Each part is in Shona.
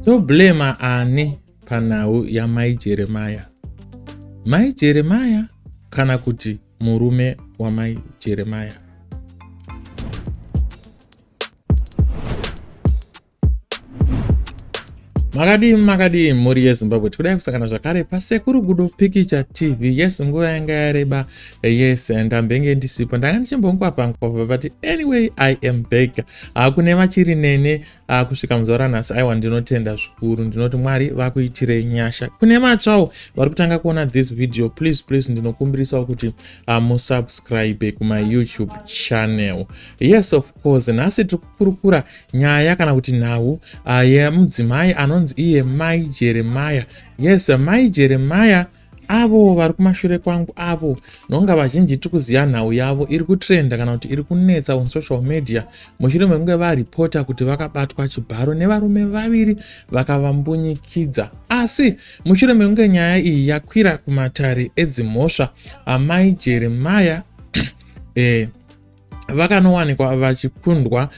Toblema ani panhau yamai Jeremaya? Mai Jeremaya kana kuti murume wamai Jeremaya? Makadii makadii mhuri yeZimbabwe, tikudai kusangana zvakare paSekuru Gudo Pikicha TV. Yes, nguva yanga yareba. Yes, ndambenge ndisipo, ndanga ndichimbonkwapa nkwapa, but anyway I am back. Kune vachiri nene kusvika muzuva ranhasi, aiwa ndinotenda zvikuru, ndinoti Mwari vakuitirei nyasha. Kune matsvawo vari kutanga kuona this video, please please ndinokumbirisawo kuti musubscribe kuma YouTube channel. Yes, of course, nhasi tiri kukurukura nyaya kana kuti nhau yemudzimai anonzi iye Mai Jeremaya. Yes, Mai Jeremaya avo vari kumashure kwangu avo, nonga vazhinji tiri kuziva nhau yavo iri kutrenda kana kuti iri kunetsa on social media mushure mekunge varipota kuti vakabatwa chibharo nevarume vaviri vakavambunyikidza. Asi mushure mekunge nyaya iyi yakwira kumatare edzimhosva, Amai Jeremaya vakanowanikwa vachikundwa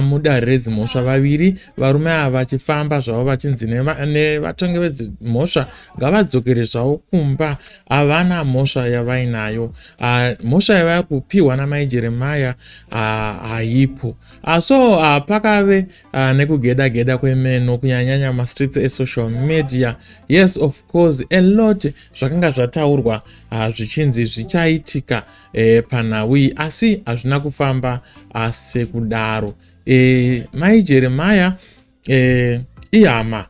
mudare redzimhosva, vaviri varume ava vachifamba zvavo vachinzi nevatongi vedzimhosva ngavadzokere zvavo kumba, havana mhosva yavainayo. Mhosva yavari kupiwa namai Jeremaya haipo. So pakave nekugeda geda kwemeno, kunyanyanya mastreets esocial media. Yes, of course, a lot zvakanga zvataurwa zvichinzi zvichaitika panhau iyi, asi hazvina kufamba sekudaro. Mai Jeremaya ihama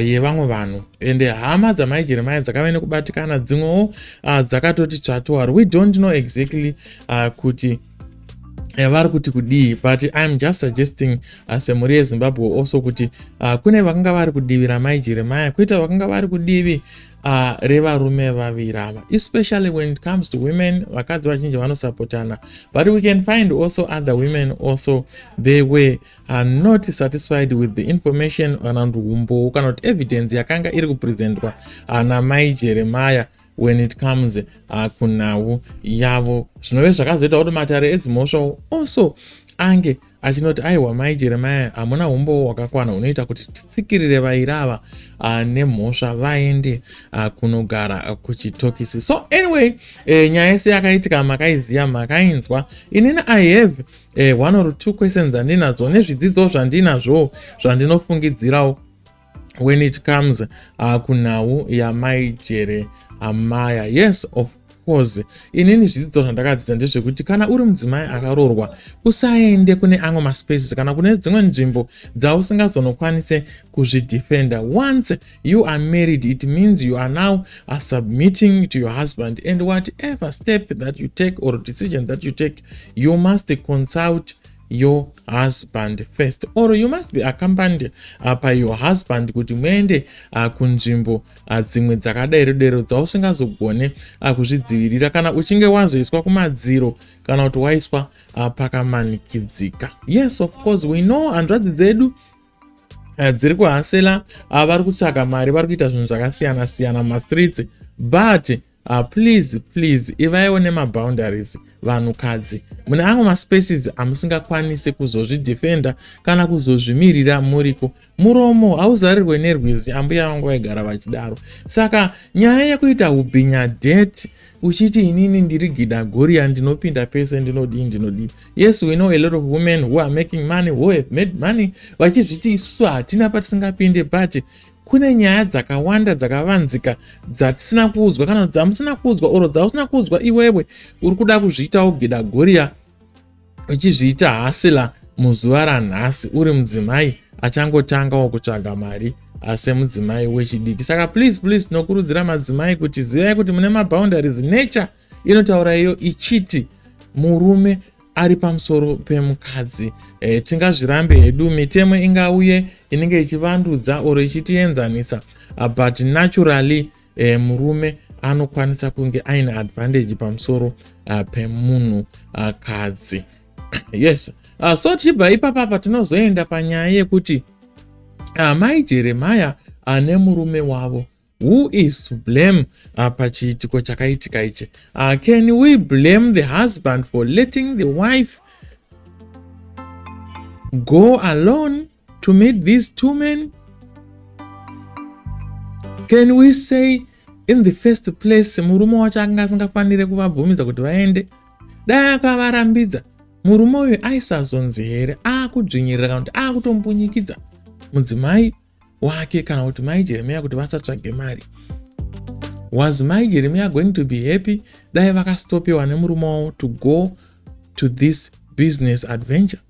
yevamwe vanhu, ende hama dzamai Jeremaya dzakave nekubatikana, dzimwewo dzakatoti tsvatuwaro. We don't know exactly kuti vari kuti kudii, but I'm just suggesting semhuri yeZimbabwe also kuti kune vakanga vari kudivi ramai Jeremaya, kuita vakanga vari kudivi revarume vaviri ava. Especially when it comes to women, vakadzi vazhinji vanosapotana, but we can find also other women also, they were not satisfied with the information kana kuti umbowo kana kuti evidence yakanga iri kupresentwa namai Jeremaya when it comes kunhau yavo, zvinove zvakazoita kuti matare edzimhosva also ange achinoti aiwa, mai Jeremaya hamuna umbowo hwakakwana hunoita kuti titsikirire vairi ava nemhosva, vaende kunogara kuchitokisi. So anyway, nyaya yese yakaitika makaiziva, makainzwa. Inini I have one or two questions andinadzo nezvidzidzo zvandinazvo zvandinofungidzirawo when it comes kunhau yamai Jeremaya. Yes, of course, inini zvidzidzo zvandakadzidza ndezvekuti kana uri mudzimai akaroorwa, usaende kune amwe maspaces kana kune dzimwe nzvimbo dzausingazonokwanise kuzvidefenda. Once you are married, it means you are now are submitting to your husband, and whatever step that you take or decision that you take, you must consult your husband first, or you must be accompanied by your husband kuti muende kunzvimbo dzimwe dzakadero dero dzausingazogone kuzvidzivirira kana uchinge wazoiswa kumadziro kana kuti waiswa pakamanikidzika. Yes, of course, we know hanzvadzi dzedu dziri kuhasela, vari kutsvaga mari, vari kuita zvinhu zvakasiyana siyana mumastreets, but please please ivaiwo nemaboundaries, vanhukadzi. Mune amwe maspaces amusingakwanisi kuzozvidefenda kana kuzozvimirira muriko. Muromo hauzarirwe nerwizi, ambuya vangu vaigara vachidaro. Saka nyaya yekuita ubhinya det uchiti inini ndiri gida goria, ndinopinda pese, ndinodii, ndinodii. Yes, we know a lot of women who are making money, who have made money, vachizviti isusu hatina patisingapinde, but kune nyaya dzakawanda dzakavanzika dzatisina kuudzwa kana dzamusina kuudzwa oro dzausina kuudzwa iwewe uri kuda kuzviitawo gida goria, uchizviita hustler muzuva ranhasi, uri mudzimai achangotangawo kutsvaga mari semudzimai wechidiki. Saka please please, tinokurudzira madzimai kuti zivai kuti mune maboundaries. Nature inotaura iyo ichiti murume ari pamusoro pemukadzi. Tingazvirambe hedu, mitemo ingauye inenge ichivandudza oro ichitienzanisa, but naturally murume anokwanisa kunge aine advantage pamusoro pemunhu kadzi. Yes, so tichibva ipapapa tinozoenda panyaya yekuti mai Jeremaya nemurume wavo, who is to blame pachiitiko chakaitika ichi? Can we blame the husband for letting the wife go alone to meet these two men? Can we say in the first place murume wacho akanga asingafanire kuvabvumidza kuti vaende? Dai akavarambidza, murume uyu aisazonzi here akudzvinyirira kana kuti akutombunyikidza mudzimai wake kana kuti mai Jeremiya kuti vasatsvage mari? Was mai Jeremiya going to be happy dai vakastopiwa nemurume wavo to go to this business adventure?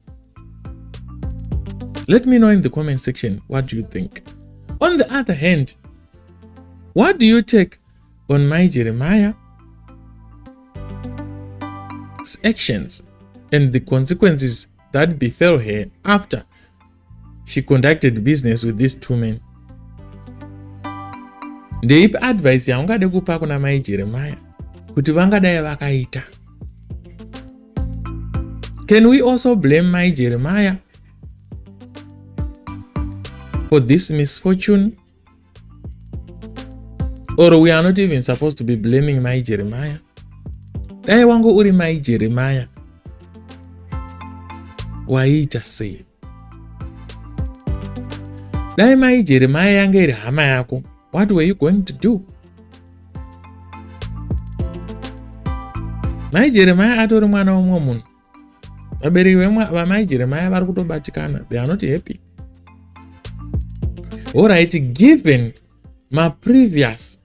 Let me know in the comment section, what do you think? On the other hand, what do you take on mai Jeremiah's actions and the consequences that befell her after she conducted business with these two men? Ndeipi advice yaungade kupa kuna mai Jeremiah kuti vangadai vakaita? Can we also blame mai Jeremiah for this misfortune, or we are not even supposed to be blaming mai Jeremiah? Dai wangu uri mai Jeremiah, waiita sei? Dai mai Jeremiah yange iri hama yako, what were you going to do? Mai Jeremiah atori mwana womumwe munhu. Vabereki vamai Jeremiah vari kutobatikana, they are not happy. Alright, given maprevious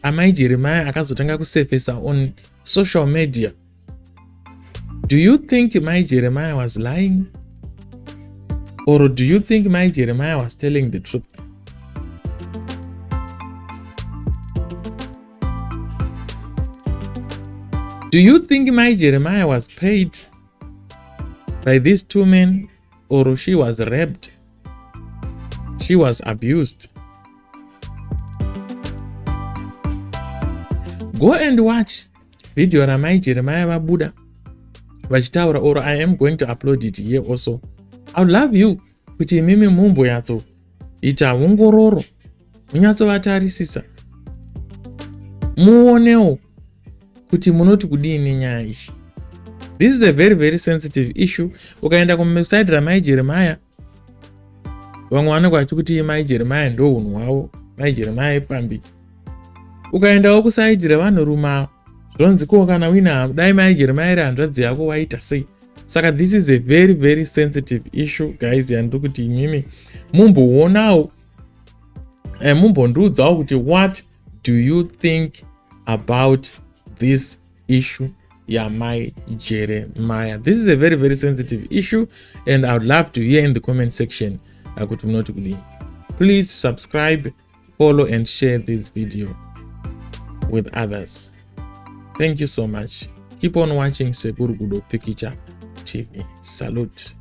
amai Jeremiah akazotanga kusefesa on social media, do you think mai Jeremiah was lying, or do you think mai Jeremiah was telling the truth? Do you think mai Jeremiah was paid by these two men, or she was raped, she was abused? Go and watch video ramai Jeremiah vabuda vachitaura, or I am going to upload it here also. I would love you kuti imimi mumboyatso ita ongororo, munyatsovatarisisa, muonewo kuti munoti kudii nenyaya iyi. This is a very very sensitive issue. Ukaenda kumuside ramai Jeremiah, vamwe vanenge vachikuti mai Jeremiah ndo unhu hwavo, mai Jeremiah ipfambi. Ukaendawo kuside revanhurume, zvonzi ko kana uina dai mai Jeremiah iri hanzvadzi yako, waita sei? Saka this is a very very sensitive issue, guys, yandiri kuti imimi mumboonawo, mumbondiudzawo kuti what do you think about this issue yamai Jeremiah. This is a very very sensitive issue and I would love to hear in the comment section kuti munoti kudii. Please subscribe, follow and share this video with others. Thank you so much. Keep on watching Sekuru Gudo Pikicha TV. Salute.